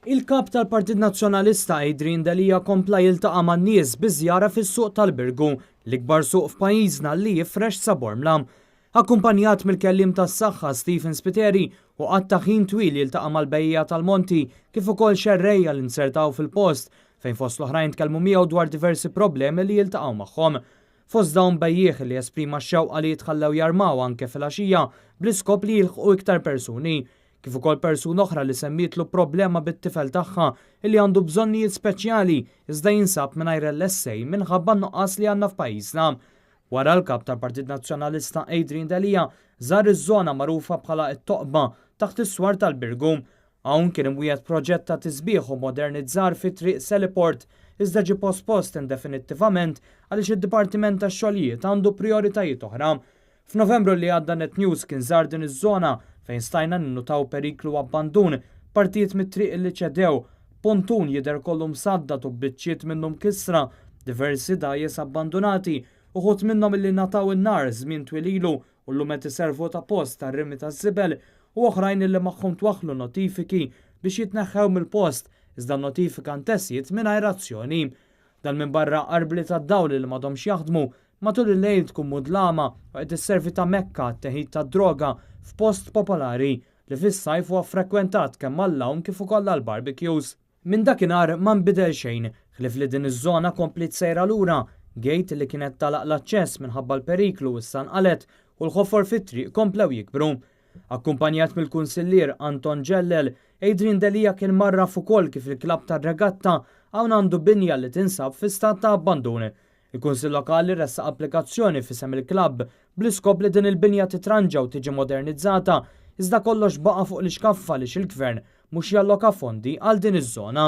Il-Kap tal-Partit Nazzjonalista Adrian Delia kompla jiltaqa' man-nies bi żjara fis-suq tal-Birgu, l-ikbar suq f'pajjiżna li jifrex sa Bormla. Akkumpanjat mill-Kelliem tas-Saħħa Stephen Spiteri u qatta' ħin twil jiltaqa' mal-bejjiegħa tal-monti kif ukoll xerrejja li nzertaw fil-post fejn fost l-oħrajn tkellmu miegħu dwar diversi problemi li jiltaqgħu magħhom. Fost dawn bejjiegħ li esprima x-xewqa li jitħallew jarmaw anke filgħaxija bl-iskop li jilħqu iktar persuni. Kif ukoll persuna oħra li semmietlu problema bit-tifel tagħha li għandu bżonnijiet speċjali iżda jinsab mingħajr LSA minħabba n-nuqqas li għandna f'pajjiżna. Wara l-Kap tal-Partit Nazzjonalista Adrian Delia żar iż-żona magħrufa bħala t-Toqba taħt is-swar tal-Birgu. Hawn kien imwiegħed proġett ta' tisbiħ u modernizzar fi Triq Seliport iżda ġie pospost indefinittivament għaliex id-Dipartiment tax-Xogħlijiet għandu prijoritajiet oħra. F'Novembru li għadda Net News kien żar din iż-żona fejn stajna ninnutaw periklu u abbandun, partijiet mit-triq li ċedew, pontun jidher kollu msaddad u b'biċċiet minnu mkissra, diversi dgħajjes abbandunati, uħud minnhom illi ngħataw in-nar żmien twil ilu u llum qed iservu ta' post għar-rimi taż-żibel u oħrajn illi magħhom twaħħlu notifiki biex jitneħħew mill-post iżda n-notifika ntesiet mingħajr azzjoni. Dan minbarra arbli tad-dawl li m'għadhomx jaħdmu, matul il-lejl tkun mudlama u qed isservi ta' mekka għat-teħid tad-droga f'post popolari li fis-sajf huwa ffrekwentat kemm għall-għawm kif ukoll għall-barbecues. Minn dakinhar ma nbidel xejn, ħlief li din iż-żona kompliet sejra lura, gate li kienet tagħlaq l-aċċess minħabba l-periklu issa nqalgħet u l-ħofor fit-triq komplew jikbru. Akkumpanjat mill-Kunsillier Anton Ġellel, Adrian Delia kien mgħarraf ukoll kif il-klabb tar-regatta hawn għandu binja li tinsab fi stat ta' abbandun. Il-Kunsill Lokali ressaq applikazzjoni f'isem il-klabb bl-iskop li din il-binja titranġa u tiġi modernizzata iżda kollox baqa' fuq l-ixkaffa għaliex il-Gvern mhux jalloka fondi għal din iż-żona.